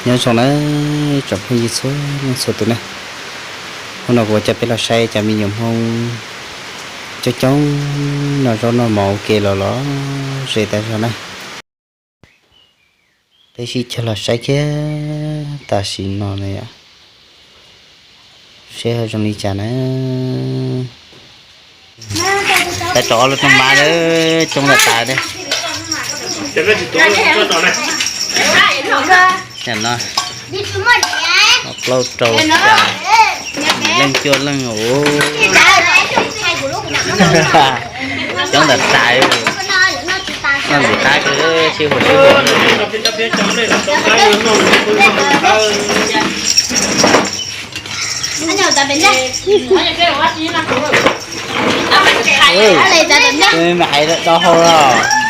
Nyob zoo nawb tsoom phooj ywg txhua leej txhua tus na, hnub no kuv coj peb los saib cov me nyuam Hmoob coob coob noj zaub noj mov ua ke los los ze tas zog na. Peb sib cog los saib kiag tam sim no na yom, seb ho zoo li cas na. Peb rau ob lub rooj mab na, coob lawm tas na. Tam no plaub rau xya, leej cuaj leej ub. Coob ntawm tas, noj ntxim qab kawg, sib haum sib haum. Maj hais do hau los.